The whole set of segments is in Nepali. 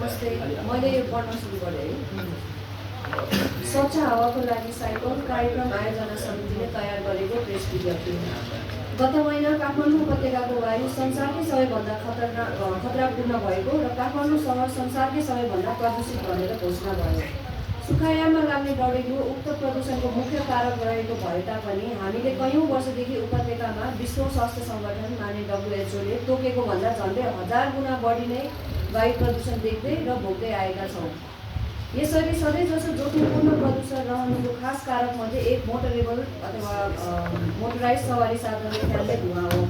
नमस्ते। मैले यो पढ्न सुरु गरेँ है। स्वच्छ हावाको लागि साइकल कार्यक्रम आयोजना समितिले तयार गरेको प्रेस विज्ञप्ति। गत महिना काठमाडौँ उपत्यकाको वायु संसारकै सबैभन्दा खतरापूर्ण भएको र काठमाडौँ सहर संसारकै सबैभन्दा प्रदूषित भनेर घोषणा भयो। सुखायाममा लाग्ने बढेको उक्त प्रदूषणको मुख्य कारक रहेको भए तापनि हामीले कयौँ वर्षदेखि उपत्यकामा विश्व स्वास्थ्य सङ्गठन माने WHO ले तोकेको भन्दा झन्डै 1000 गुणा बढी नै वायु प्रदूषण देख्दै र भोग्दै आएका छौँ। यसरी सधैँजसो जोखिमपूर्ण प्रदूषण रहनुको खास कारक मध्ये एक मोटरेबल अथवा मोटराइज सवारी साधनले फ्याल्ने धुवा हो।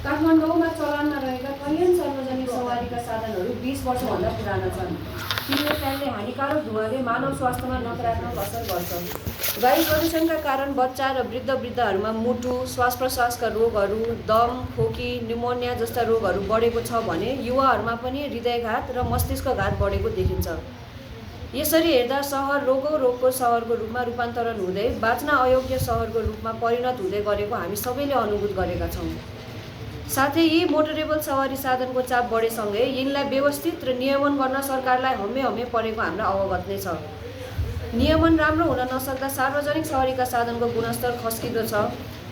काठमाडौँमा चलनमा रहेका कैयन सार्वजनिक सवारीका साधनहरू 20 वर्षभन्दा पुराना छन्। तिनले फ्याल्ने हानिकारक धुवाले मानव स्वास्थ्यमा नकारात्मक असर गर्छ। वायु प्रदूषणका कारण बच्चा र वृद्धहरूमा मुटु, श्वास प्रश्वासका रोगहरू, दम, खोकी, न्युमोनिया जस्ता रोगहरू बढेको छ भने युवाहरूमा पनि हृदयघात र मस्तिष्कघात बढेको देखिन्छ। यसरी हेर्दा सहर रोगको सहरको रूपमा रूपान्तरण हुँदै बाँच्न अयोग्य सहरको रूपमा परिणत हुँदै गरेको हामी सबैले अनुभूत गरेका छौँ। साथै यी मोटरेबल सवारी साधनको चाप बढेसँगै यिनलाई व्यवस्थित र नियमन गर्न सरकारलाई हम्मे परेको हामीलाई अवगत नै छ। नियमन राम्रो हुन नसक्दा सार्वजनिक सवारीका साधनको गुणस्तर खस्किँदो छ।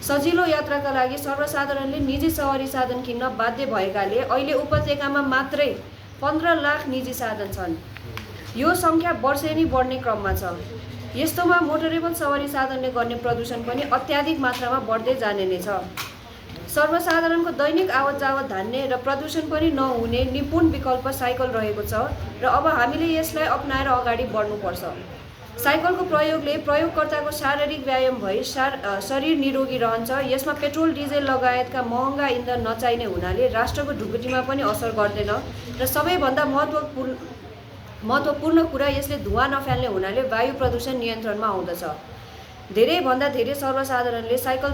सजिलो यात्राका लागि सर्वसाधारणले निजी सवारी साधन किन्न बाध्य भएकाले अहिले उपत्यकामा मात्रै 15 लाख निजी साधन छन्। यो सङ्ख्या वर्षेनी बढ्ने क्रममा छ। यस्तोमा मोटरेबल सवारी साधनले गर्ने प्रदूषण पनि अत्याधिक मात्रामा बढ्दै जाने नै छ। सर्वसाधारणको दैनिक आवत जावत धान्ने र प्रदूषण पनि नहुने निपुण विकल्प साइकल रहेको छ र अब हामीले यसलाई अपनाएर अगाडि बढ्नुपर्छ। साइकलको प्रयोगले प्रयोगकर्ताको शारीरिक व्यायाम भई शरीर निरोगी रहन्छ। यसमा पेट्रोल डिजेल लगायतका महँगा इन्धन नचाहिने हुनाले राष्ट्रको ढुकुटीमा पनि असर गर्दैन र सबैभन्दा महत्त्वपूर्ण कुरा यसले धुवा नफाल्ने हुनाले वायु प्रदूषण नियन्त्रणमा आउँदछ। धेरैभन्दा धेरै सर्वसाधारणले साइकल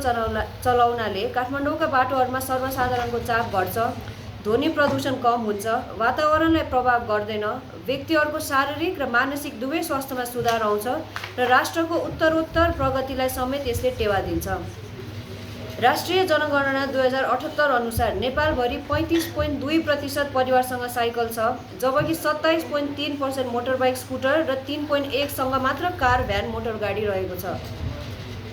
चलाउनाले काठमाडौँका बाटोहरूमा सर्वसाधारणको चाप घट्छ, ध्वनि प्रदूषण कम हुन्छ, वातावरणलाई प्रभाव गर्दैन, व्यक्तिहरूको शारीरिक र मानसिक दुवै स्वास्थ्यमा सुधार आउँछ र राष्ट्रको उत्तरोत्तर प्रगतिलाई समेत यसले टेवा दिन्छ। राष्ट्रिय जनगणना 2078 अनुसार नेपालभरि 35.2% परिवारसँग साइकल छ, जबकि 27.3% मोटरबाइक, स्कुटर र 3.1% मात्र कार, भ्यान, मोटरगाडी रहेको छ।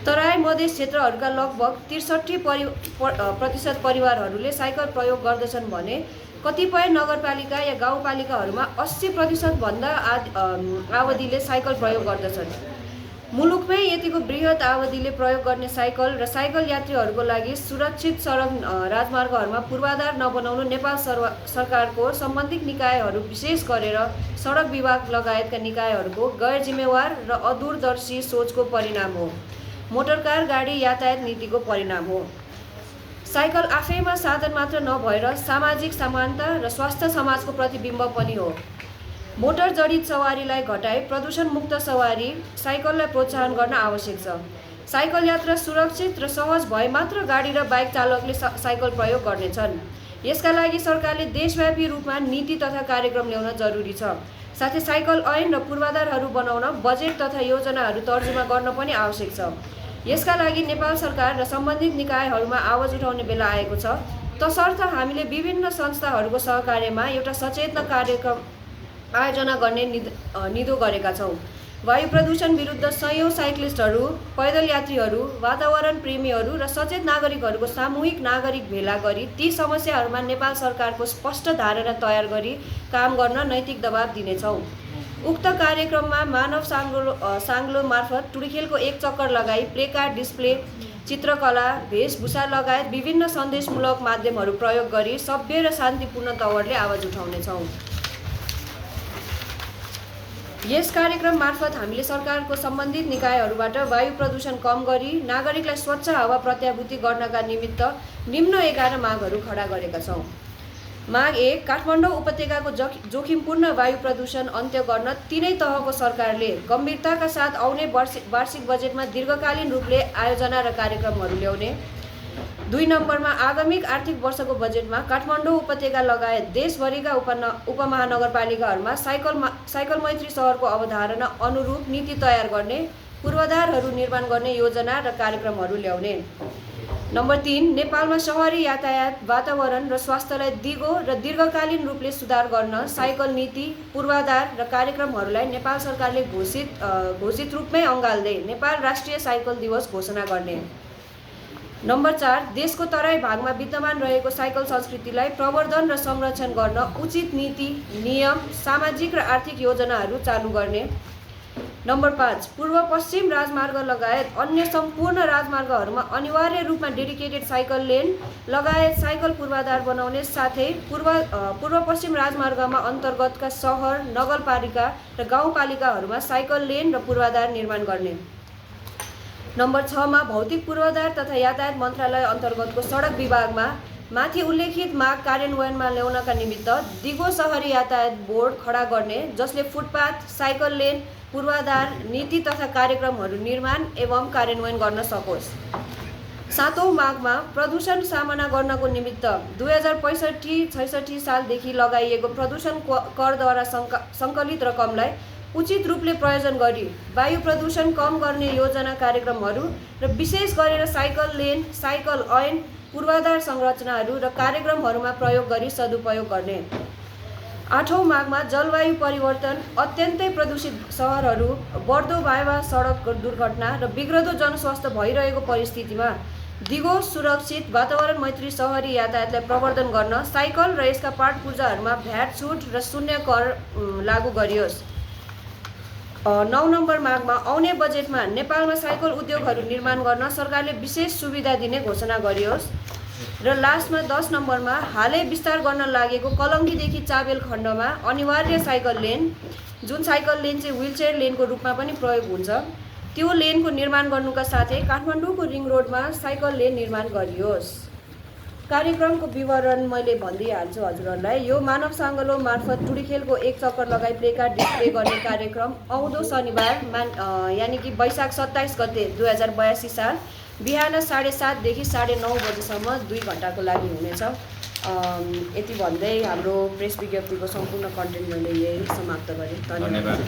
तराई मधेस क्षेत्रहरूका लगभग 63% परिवारहरूले साइकल प्रयोग गर्दछन् भने कतिपय नगरपालिका या गाउँपालिकाहरूमा 80% भन्दा आवधिले साइकल प्रयोग गर्दछन्। मुलुकमै यतिको बृहत अवधिले प्रयोग गर्ने साइकल र साइकल यात्रीहरूको लागि सुरक्षित सडक राजमार्गहरूमा पूर्वाधार नबनाउनु नेपाल सरकारको सम्बन्धित निकायहरू विशेष गरेर सडक विभाग लगायतका निकायहरूको गैर जिम्मेवार र अदूरदर्शी सोचको परिणाम हो। मोटरकार गाडी यातायात नीतिको परिणाम हो। साइकल आफैमा साधन मात्र नभएर सामाजिक समानता र स्वास्थ्य समाजको प्रतिबिम्ब पनि हो। मोटर जडित सवारीलाई घटाई प्रदूषण मुक्त सवारी साइकललाई प्रोत्साहन गर्न आवश्यक छ। साइकल यात्रा सुरक्षित र सहज भए मात्र गाडी र बाइक चालकले साइकल प्रयोग गर्नेछन्। यसका लागि सरकारले देशव्यापी रूपमा नीति तथा कार्यक्रम ल्याउन जरुरी छ। साथै साइकल ऐन र पूर्वाधारहरू बनाउन बजेट तथा योजनाहरू तर्जुमा गर्न पनि आवश्यक छ। यसका लागि नेपाल सरकार र सम्बन्धित निकायहरूमा आवाज उठाउने बेला आएको छ। तसर्थ हामीले विभिन्न संस्थाहरूको सहकार्यमा एउटा सचेतना कार्यक्रम आयोजना गर्ने निधो गरेका छौँ। वायु प्रदूषण विरुद्ध सयौं साइक्लिस्टहरू, पैदल यात्रीहरू, वातावरण प्रेमीहरू र सचेत नागरिकहरूको सामूहिक नागरिक भेला गरी ती समस्याहरूमा नेपाल सरकारको स्पष्ट धारणा तयार गरी काम गर्न नैतिक दबाब दिनेछौँ। उक्त कार्यक्रममा मानव साङ्लो मार्फत टुडीखेलको एक चक्कर लगाई प्लेकार्ड, डिस्प्ले, चित्रकला, वेशभूषा लगायत विभिन्न सन्देशमूलक माध्यमहरू प्रयोग गरी सभ्य र शान्तिपूर्ण तवरले आवाज उठाउनेछौँ। यस कार्यक्रम मार्फत हामीले सरकारको सम्बन्धित निकायहरूबाट वायु प्रदूषण कम गरी नागरिकलाई स्वच्छ हावा प्रत्याभूति गर्नका निमित्त निम्न 11 मागहरू खडा गरेका छौँ। माग 1, काठमाडौँ उपत्यकाको जोखिमपूर्ण वायु प्रदूषण अन्त्य गर्न तीनै तहको सरकारले गम्भीरताका साथ आउने वार्षिक बजेटमा दीर्घकालीन रूपले आयोजना र कार्यक्रमहरू ल्याउने। 2 नम्बरमा आगामी आर्थिक वर्षको बजेटमा काठमाडौँ उपत्यका लगायत देशभरिका उपमहानगरपालिकाहरूमा साइकल मैत्री सहरको अवधारणा अनुरूप नीति तयार गर्ने, पूर्वाधारहरू निर्माण गर्ने योजना र कार्यक्रमहरू ल्याउने। नम्बर 3, नेपालमा शहरी यातायात वातावरण र स्वास्थ्यलाई दिगो र दीर्घकालीन रूपले सुधार गर्न साइकल नीति, पूर्वाधार र कार्यक्रमहरूलाई नेपाल सरकारले घोषित रूपमै अँगाल्दै नेपाल राष्ट्रिय साइकल दिवस घोषणा गर्ने। नम्बर 4, देशको तराई भागमा विद्यमान रहेको साइकल संस्कृतिलाई प्रवर्धन र संरक्षण गर्न उचित नीति, नियम, सामाजिक र आर्थिक योजनाहरू चालू गर्ने। नम्बर 5, पूर्व पश्चिम राजमार्ग लगायत अन्य सम्पूर्ण राजमार्गहरूमा अनिवार्य रूपमा डेडिकेटेड साइकल लेन लगायत साइकल पूर्वाधार बनाउने साथै पूर्व पश्चिम राजमार्गमा अन्तर्गतका सहर, नगरपालिका र गाउँपालिकाहरूमा साइकल लेन र पूर्वाधार निर्माण गर्ने। नम्बर 6 मा भौतिक पूर्वाधार तथा यातायात मन्त्रालय अन्तर्गतको सडक विभागमा माथि उल्लेखित माग कार्यान्वयनमा ल्याउनका निमित्त दिगो शहरी यातायात बोर्ड खडा गर्ने, जसले फुटपाथ, साइकल लेन, पूर्वाधार, नीति तथा कार्यक्रमहरू निर्माण एवं कार्यान्वयन गर्न सकोस्। 7औं मागमा प्रदूषण सामना गर्नको निमित्त 2065-66 सालदेखि लगाइएको प्रदूषण करद्वारा सङ्कलित रकमलाई उचित रूपले प्रयोजन गरी वायु प्रदूषण कम गर्ने योजना कार्यक्रमहरू र विशेष गरेर साइकल लेन, साइकल ऐन, पूर्वाधार संरचनाहरू र कार्यक्रमहरूमा प्रयोग गरी सदुपयोग गर्ने। 8औं मागमा जलवायु परिवर्तन, अत्यन्तै प्रदूषित सहरहरू, बढ्दो भएका सडक दुर्घटना र बिग्रदो जनस्वास्थ्य भइरहेको परिस्थितिमा दिगो सुरक्षित वातावरण मैत्री शहरी यातायातलाई प्रवर्धन गर्न साइकल र यसका पार्ट पूर्जाहरूमा भ्याट छुट र शून्य कर लागू गरियोस्। 9 नम्बर मागमा आउने बजेटमा नेपालमा साइकल उद्योगहरू निर्माण गर्न सरकारले विशेष सुविधा दिने घोषणा गरियोस्। र लास्टमा 10 नम्बरमा हालै विस्तार गर्न लागेको कलङ्गीदेखि चाबेल खण्डमा अनिवार्य साइकल लेन, जुन साइकल लेन चाहिँ व्हीलचेयर लेनको रूपमा पनि प्रयोग हुन्छ, त्यो लेनको निर्माण गर्नुका साथै काठमाडौँको रिङ रोडमा साइकल लेन निर्माण गरियोस्। कार्यक्रमको विवरण मैले भनिदिइहाल्छु हजुरहरूलाई। यो मानव साङ्गलो मार्फत टुडीखेलको एक चक्कर लगाई प्लेकार्ड डिस्प्ले गर्ने कार्यक्रम आउँदो शनिबार यानि कि वैशाख 27 गते 2082 साल बिहान 7:30 देखि 9:30 बजीसम्म 2 घण्टाको लागि हुनेछ। यति भन्दै हाम्रो प्रेस विज्ञप्तिको सम्पूर्ण कन्टेन्ट मैले यही समाप्त गरेँ। धन्यवाद।